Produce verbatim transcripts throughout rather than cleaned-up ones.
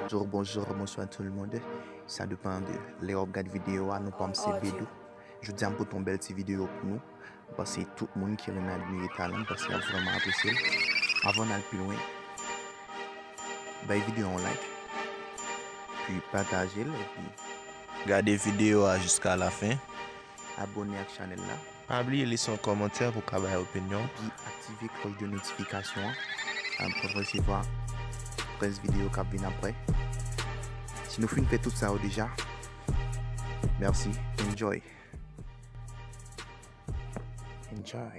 Bonjou, bonjou, bonswa tout le monde. Sa depann de lè w ap gade videyo a, non pa m se Bedou. Jodi a m pote yon bèl ti videyo pou nou. M panse tout moun ki renmen admire talan m, panse y ap vrèman apresye l. Avan n al pi lwen, bay videyo a yon like, pi pataje l, epi gade videyo a jiska lafen. Abòne ak chanèl la. Pa bliye lese yon kòmantè pou w ka bay opinyon w. Epi aktive klòch de notifikasyon an, ah, pou w resevwa trèz videyo k ap vin apre. Si nou fin fè tout sa yo deja, mèsi. Enjoy. Enjoy.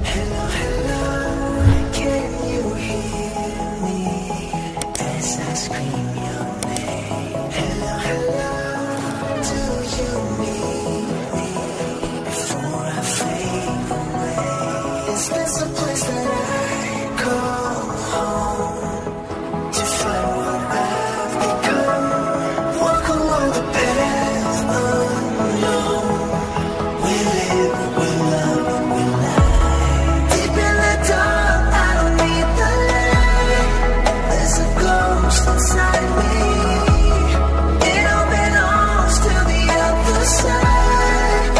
Hello, hello, can you hear me as I scream your name? Hello, hello, do you need me before I fade away? Is this a place that I call home? To find what I've become, walk along the path unknown. We live, we love, we lie. Deep in the dark, I don't need the light. There's a ghost inside me. It all belongs to the other side.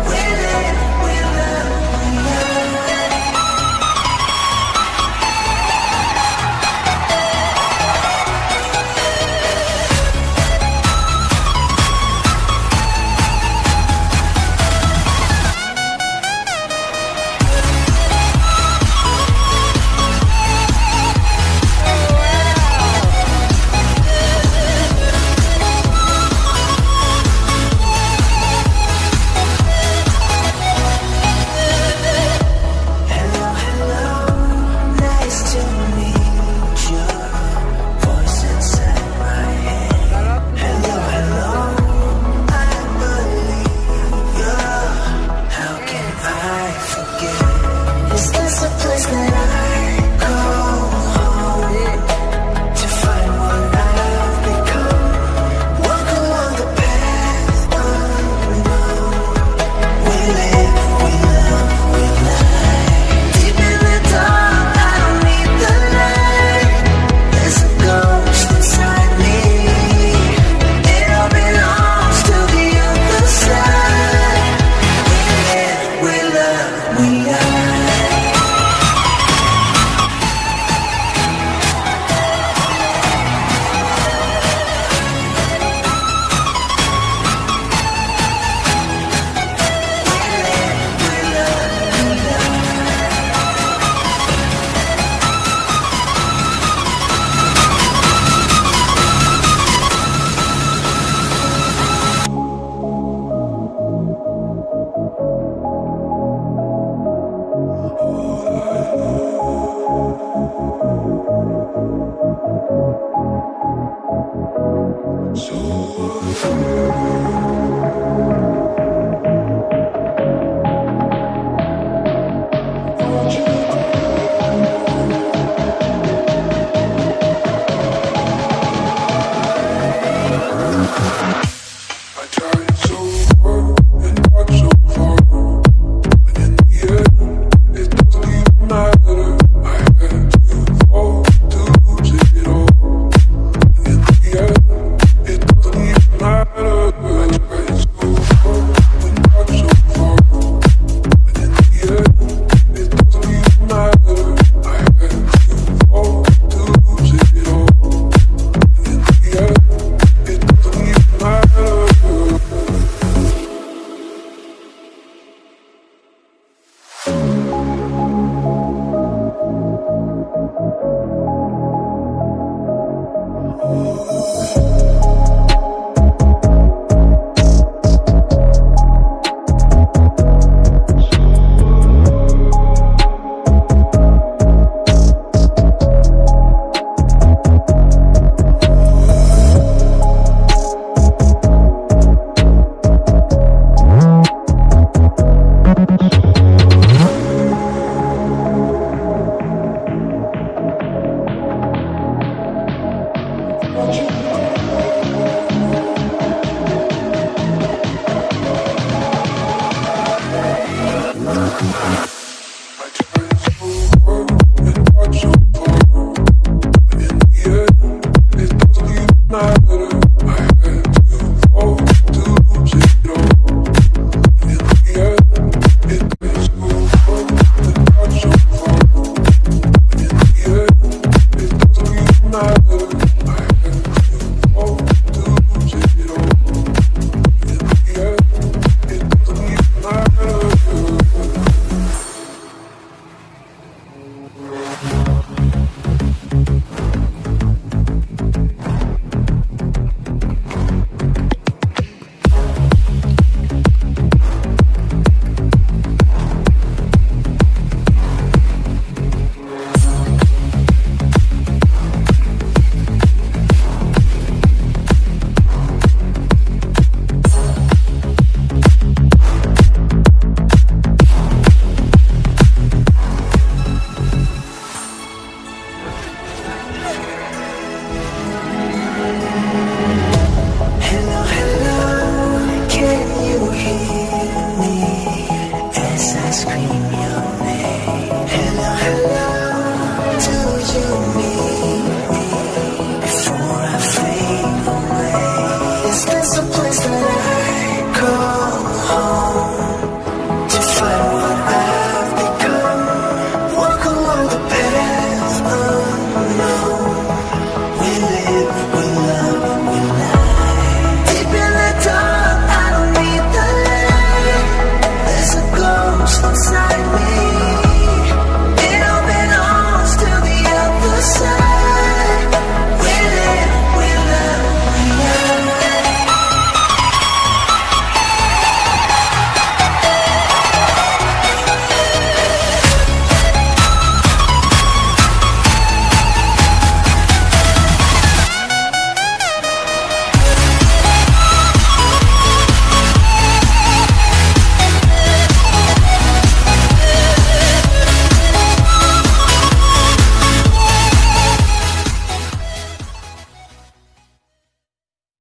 We live, we love, we lie. Hello, hello, nice to meet you. Voice inside my head. Hello, hello, I believe you. How can I forget? Is this a place that I call home? To find what I've become. Walk along the path unknown. We live, we love, we lie. Deep in the dark, I don't need the light. There's a ghost inside me. It all belongs to the other side. We live, we love, we lie. I tried so hard and got so far, but in the end, it doesn't even matter. I had to fall to lose it all. In the end, it doesn't even matter. I tried so hard and got so far, but in the end, it doesn't even matter. I had to fall to lose it all. In the end, it doesn't even matter.